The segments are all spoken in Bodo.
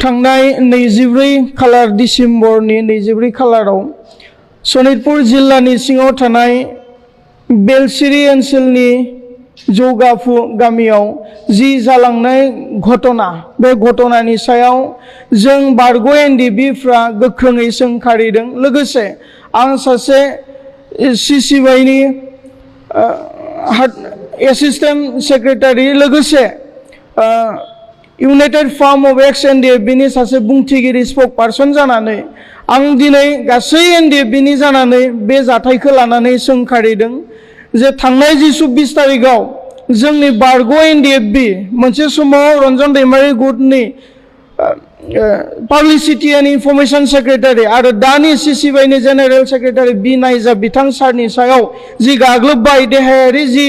थांनाय 24 खालार डिसेम्बरनि 24 खालाराव सनितपुर जिल्लानि सिङाव थानाय बेलसिरि ओनसोलनि जौगाफु गामियाव जि जालांनाय घटना बे घटनानि सायाव जों बारग' एनडिएफबिफ्रा गोख्रोङै सोंखारिदों। लोगोसे आं सासे सिसिबाइनि एसिस्टेंट सेक्रेटारि लोगोसे इउनाइटेड फार्म अफ ex-NDFB सासे बुंथिगिरि स्पोक पार्सन जानानै आं दिनै गासै एनडिएफबिनि जानानै बे जाथायखौ लानानै सोंखारिदों जे थांनाय 24 तारिखआव जोंनि बारग' एनडिएफबि मोनसे समाव रन्जन दैमारि गुटनि पाब्लिसिटि एन्ड इनफरमेशन सेक्रेटारि आरो दानि सिसिबाइनि जेनेरेल सेक्रेटारि बि नायजाब बिथां सारनि सायाव जि गाग्लोबबाय देहायारि जि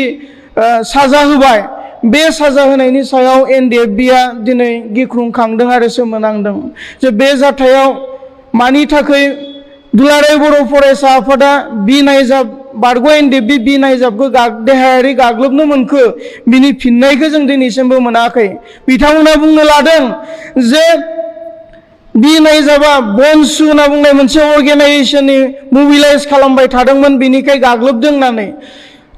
साजा होबाय बे साजा होनायनि सायाव एनडिएफबिआ दिनै गिख्रंखांदों आरो सोमोनांदों जे बे जाथायाव मानि थाखाय दुलाराय बर' फरायसा आफादा बि नायजाब बारग' एनडिएफबि बि नायजाबखौ देहायारि गाग्लोबनो मोनखो बिनि फिननायखौ जों दिनैसिमबो मोनाखै। बिथांमोना बुंनो लादों जे बि नायजाबा बनसु होनना बुंनाय मोनसे अर्गेनाइजेशननि मबिलाइज खालामबाय थादोंमोन बिनिखाय गाग्लोबदों होननानै।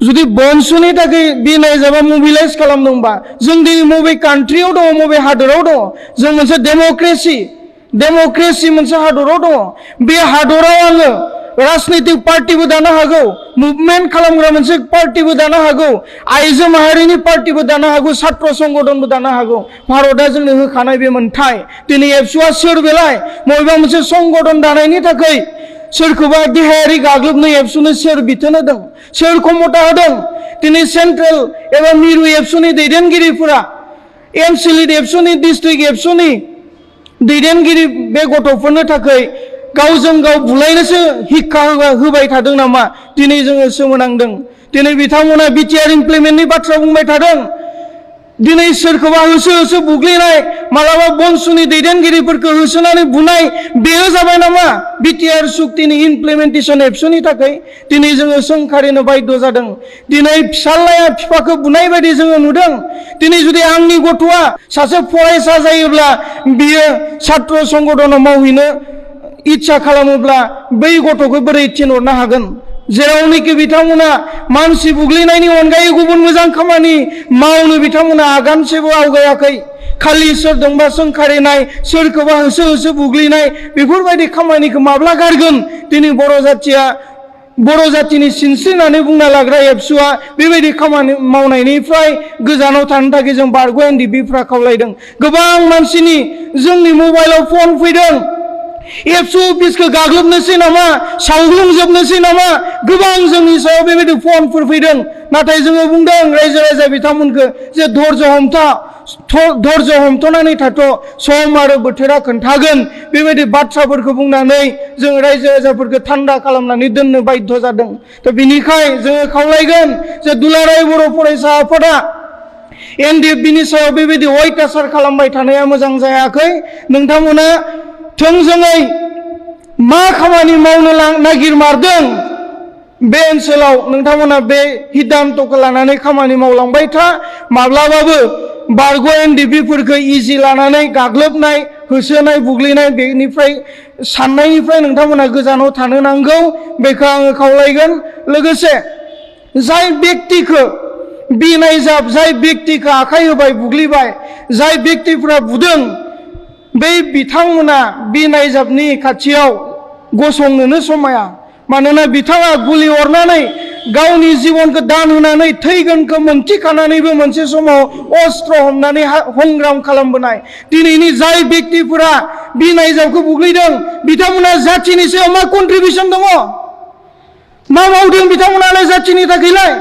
जुदि बनसुनि थाखाय बि नायजाबा मबिलाइज खालामदोंबा जों दिनै मबे कान्ट्रियाव दङ मबे हादराव दङ? जों मोनसे डेम'क्रेसि मोनसे हादराव दङ। बे हादराव आङो राजनीतिक पार्टीबो दानो हागौ, मुभमेन्ट खालामग्रा मोनसे पार्टीबो दानो हागौ, आइजो माहारिनि पार्टीबो दानो हागौ, छात्र संगठनबो दानो हागौ। भारतआ जोंनो होखानाय बे मोनथाय। दिनै एबसुआ सोर बेलाय? बबेबा मोनसे संगठन दानायनि थाखाय सोरखौबा देहायारि गाग्लोबनो एबसुनो सोर बिथोन होदों? सोर क्षमता होदों? दिनै सेन्ट्रेल एबा मिरु एबसुनि दैदेनगिरिफोरा एनसिलिट एबसुनि डिस्ट्रिक्ट एबसुनि दैदेनगिरि बे गथ'फोरनो थाखाय गावजों गाव बुलायनोसो हिक्का होबाय थादों नामा? दिनै जोङो सोमोनांदों। दिनै बिथांमोना बिटिआर इमप्लिमेन्टनि बाथ्रा बुंबाय थादों। दिनै सोरखौबा होसो होसो बुग्लिनाय, मालाबा बनसुनि दैदेनगिरिफोरखौ होसोनानै बुनाय, बेयो जाबाय नामा बिटिआर सुक्तिनि इमप्लिमेन्टेसन एबसुनि थाखाय? दिनै जोङो सोंखारिनो बाध्य जादों। दिनै फिसालाया बिफाखौ बुनाय बायदि जोङो नुदों। दिनै जुदि आंनि गथ'आ सासे फरायसा जायोब्ला बियो छात्र संगठनाव मावहैनो इच्छा खालामोब्ला बै गथ'खौ बोरै थिनहरनो हागोन? जेरावनोखि बिथांमोना मानसि बुग्लिनायनि अनगायै गुबुन मोजां खामानि मावनो बिथांमोना आगानसेबो आवगायाखै। खालि सोरजोंबा सोंखारिनाय, सोरखौबा होसो होसो बुग्लिनाय, बेफोरबायदि खामानिखौ माब्ला गारगोन? दिनै बर' जातिनि सिनस्रि होननानै बुंना लाग्रा एबसुआ बेबायदि खामानि मावनायनिफ्राय गोजानाव थानो थाखाय जों बारग' एनडिएफबिफ्रा खावलायदों। गोबां मानसिनि जोंनि मबाइलाव फन फैदों, एबसु अफिसखौ गाग्लोबनोसै नामा, सावग्लुंजोबनोसै नामा? गोबां जोंनि सायाव बेबायदि फनफोर फैदों। नाथाय जोङो बुंदों रायजो राजा बिथांमोनखौ जे धैर्य हमथानानै थाथ', सम आरो बोथोरा खोन्थागोन। बेबायदि बाथ्राफोरखौ बुंनानै जों रायजो राजाफोरखौ थान्दा खालामनानै दोननो बाध्य जादों। दा बिनिखाय जोङो खावलायगोन जे दुलाराय बर' फरायसा आफादा एनडिएफबिनि सायाव बेबायदि अयथासार खालामबाय थानाया मोजां जायाखै। नोंथांमोना थोंजोङै मा खामानि मावनो नागिरमारदों बे ओनसोलाव नोंथांमोना बे हिदान्तखौ लानानै खामानि मावलांबाय था। माब्लाबाबो बारग' एनडिएफबिफोरखौ इजि लानानै गाग्लोबनाय, होसोनाय, बुग्लिनाय बेनिफ्राय साननायनिफ्राय नोंथांमोना गोजानाव थानो नांगौ। बेखौ आङो खावलायगोन। लोगोसे जाय बेक्तिखौ बि नायजाब, जाय बेक्तिखौ आखाइ होबाय, बुग्लिबाय, जाय बेक्तिफ्रा बुदों, बै बिथांमोना बि नायजाबनि खाथियाव गसंनोनो समाया। मानोना बिथाङा गुलि अरनानै गावनि जिबनखौ दान होनानै थैगोनखौ मोनथिखानानैबो मोनसे समाव अस्त्र हमनानै संग्राम खालामबोनाय। दिनैनि जाय बेक्तिफोरा बि नायजाबखौ बुग्लिदों बिथांमोना जाथिनि सायाव मा कन्ट्रिबिउसन दङ? मा मावदों बिथांमोनालाय जाथिनि थाखायलाय?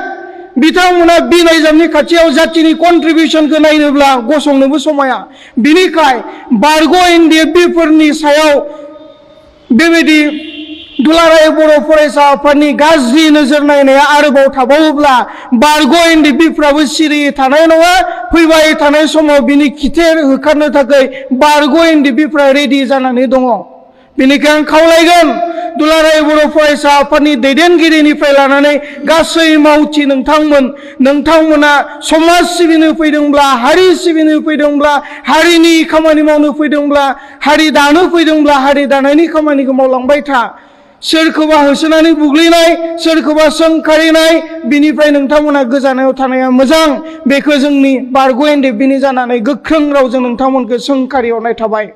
बिथांमोना बि नायजाबनि खाथियाव जातिनि कन्ट्रिबिउसनखौ नायनोब्ला गसंनोबो समाया। बिनिखाय बारग' एनडिएफबिफोरनि सायाव बेबायदि दुलाराय बर' फरायसा आफादनि गाज्रि नोजोर नायनाया आरोबाव थाबावोब्ला बारग' एनडिएफबिफ्राबो सिरियै थानाय नङा। फैबाय थानाय समाव बिनि खिथेर होखारनो थाखाय बारग' एनडिएफबिफ्रा रेडि जानानै दङ। बेनिखायनो आं खावलायगोन दुलाराय बर' फरायसा आफादनि दैदेनगिरिनिफ्राय लानानै गासै मावथि नोंथांमोना समाज सिबिनो फैदोंब्ला, हारि सिबिनो फैदोंब्ला, हारिनि खामानि मावनो फैदोंब्ला, हारि दानो फैदोंब्ला हारि दानायनि खामानिखौ मावलांबाय था। सोरखौबा होसोनानै बुग्लिनाय, सोरखौबा सोंखारिनाय, बिनिफ्राय नोंथांमोना गोजानाव थानाया मोजां। बेखौ जोंनि बारग' एनडिएफबिनि जानानै गोख्रों रावजों नोंथांमोनखौ सोंखारि हरनाय थाबाय।